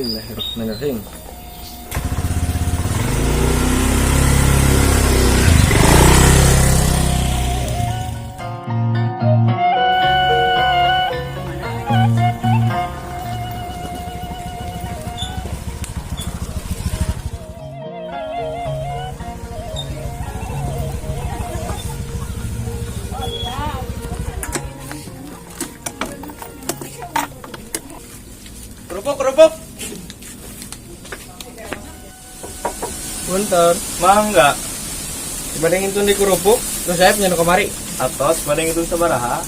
Bismillahirrahmanirrahim. Kerupuk, kerupuk. Punten. Mangga. Bade ngintun deui kerupuk, terus saya punya kemari. Atos bade ngintun sabaraha?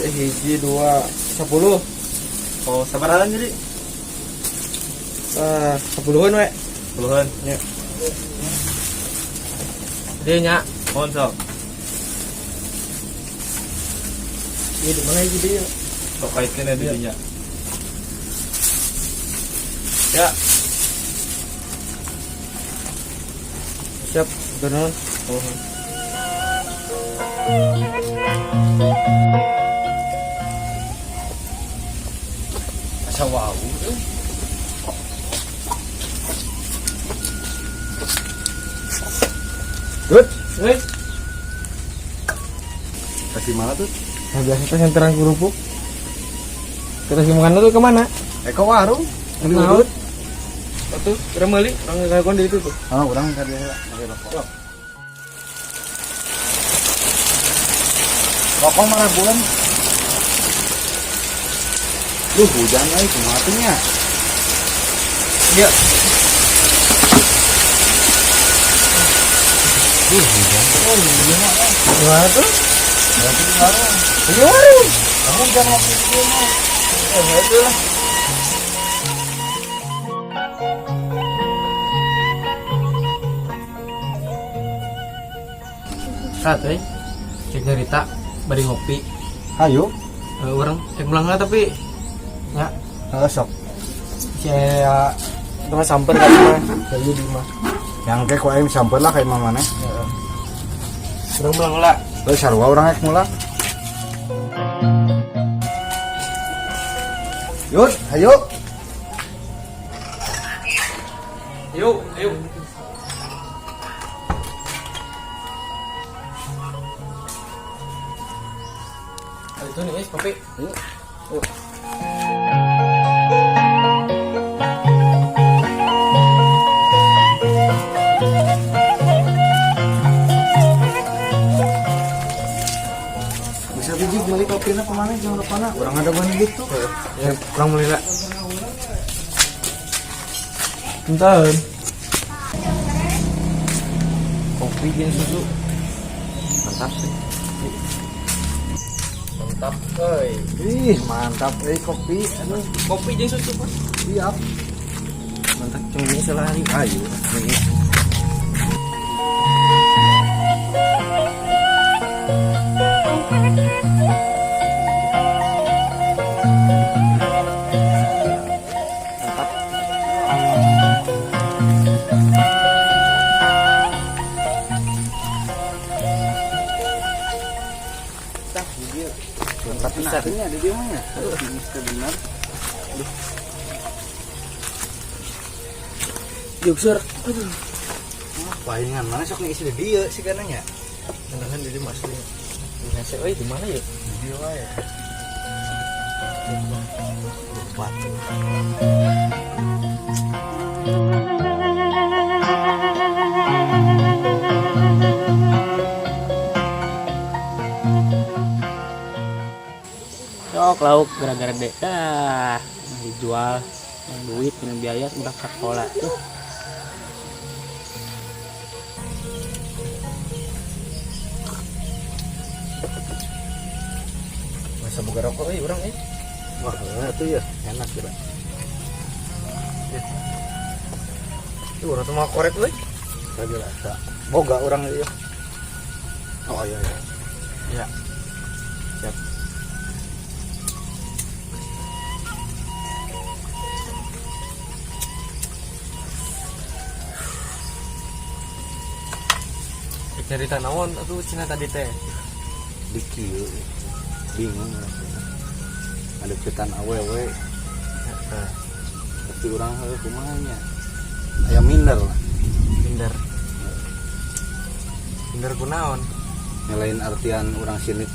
Hiji, dua, 10. Oh, sabaraha jadi? Eh, 10-an we. 10-an. Ya. Dia nya. Mohon sok. Iya, di mana hiji dia? Sok kaitkeun ya di dinya. Ya. Siap, benar. Oh. Asa wow. Good. Weh, Kasih mana tuh? nah, biasa teh senteran kerupuk. Kita si makan tuh kemana? Eh, ke warung. Beli Naon? udut. Tuh, kira meuli, urang ngagon di itu tuh. Ah, urang ka dieu beli rokok. Rokok marah bulan. Duh, hujan lagi kumaha tuh nya? Iya. Duh, hujan. Oh, iya mah. Gimana tuh? Berarti di warung. Di warung. Hujan waktu itu mah. Oh, itu lah. Saat eh, cek nyarita, bari ngopi. Ayo. Eh, urang cek mulang lah tapi ya Heeh, sok. saya itu mah samper kan mah kayu di mah. Yang kayak ku aing samper lah kayak mamane. Heeh. Urang mulang lah. Terus sarua urang rek mulang. Yuk, ayo. Yuk, ayo. Itu nih, guys, kopi. Yuk. Yuk. Bisa biji beli kopinya kemana jangan lupa nak. Orang ada ban gitu. Ya, kurang beli lah. Bentar. Kopi jeung susu. Mantap sih. Mantap, euy. Ih, mantap euy kopi. Aduh, Kopi jeung susu, Pak. siap. Mantap, cuma ini selari. Ayo. Nih. Mantap. Tah, dia. Mantap pisan. Ini ada di mana? Aduh, ini benar. Yuk, Aduh. Palingan mana sok ngisi di dieu sih kananya. Tendangan jadi masih. Di nasi, euy, di mana ya? Di dieu wae. Batu. Sok lauk gara-gara dek dah dijual yang duit yang biaya udah sekolah tuh. Masa boga rokok euy urang euy. Wah, itu ya enak kira. Tuh, urang tuh mau korek euy. Lagi rasa. Boga orang ieu. Oh iya iya. Ya. Siap. Cerita naon atuh cina tadi teh. Di kieu. Bingung rasanya. Ada cetan awewe. Heeh. Tapi urang heuh kumaha nya. Aya minder lah. Minder. Minder kunaon? Lain artian urang sieun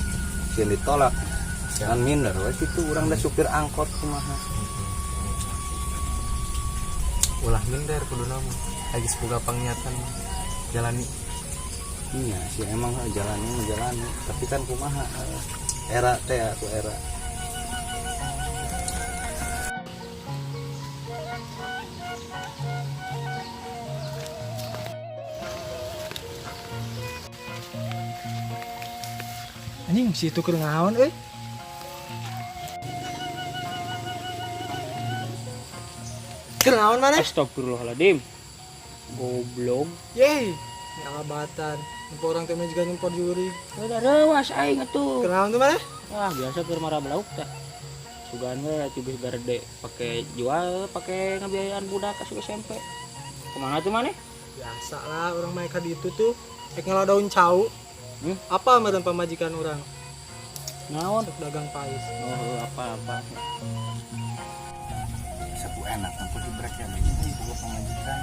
sieun ditolak. Kan minder we kitu urang da supir angkot kumaha. Ulah minder kudu mah. Lagi semoga pangiatan jalani. Iya sih emang jalani menjalani, tapi kan kumaha era teh aku era. Anjing si itu keur ngaon euy. Keur ngaon maneh? Astagfirullahaladzim. Goblok. Yeay, ngabatan. Nyempor orang teh juga nyempor juri. Udah rewas aing atuh. Keur ngaon tuh maneh? Wah, biasa keur marah belauk teh. Sugan we atuh geus garede pake jual, pake ngabiayaan budak asup SMP. Kemana tuh maneh? Biasa lah orang mah ka ditu tuh rek ngala daun cau. Hmm? Apa meureun pamajikan urang? Naon? Sok dagang pais. Oh, apa-apa. Saku enak tempo di break ya ini boga pamajikan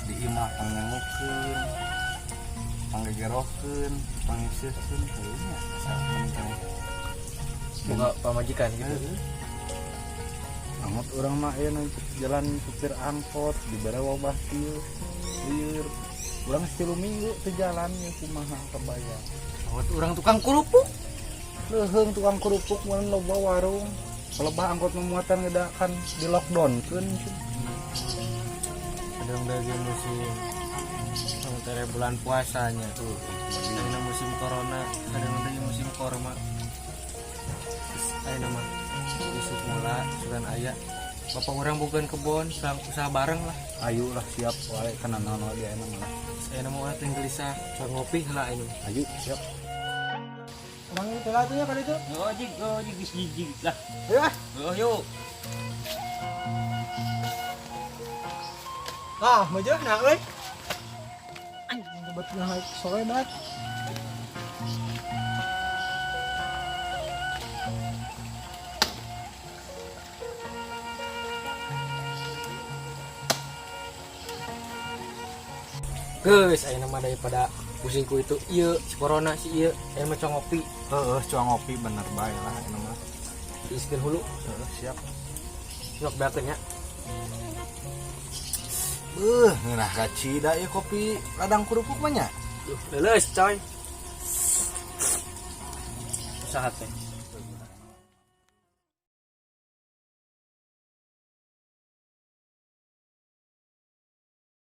di imah pangnyangukeun, panggegerokeun, pangiseukeun heuh nya asa mending Boga pamajikan gitu. Amat urang mah aya jalan supir angkot di bare wabah kieu lieur. Urang 3 minggu teu jalan ya kumaha kebayang. Amat urang tukang kerupuk. Leuheung tukang kerupuk mun loba warung. Pelebah angkot memuatan ngedakan di lockdown keun. Kadang lagi musim sementara bulan puasanya tuh. Kadang musim corona, kadang lagi musim korma. Terus aya mah isuk mula sugan aya. Bapak orang bukan kebon, usaha bareng lah. Ayo lah siap wae kana naon wae aya mah lah. Aya mah urang teh gelisah, sok ngopi heula aya. Ayo siap. Emang itu lah atunya kali itu. Oh, jig, oh, jig, jig, jig lah. Ayo ah. Oh, yuk. Ah, maju nah euy. Anjing kebetulan naik sore banget. Geus aya nama daripada pusingku itu ieu si corona si ieu aya mah cong ngopi. Heeh, cuang ngopi bener bae lah aya mah. Diiskeun hulu. Heeh, siap. Sok beakeun nya. Beuh, ngeunah kacida ieu kopi ladang kerupuk mah nya. Duh, leuleus coy. Usaha teh.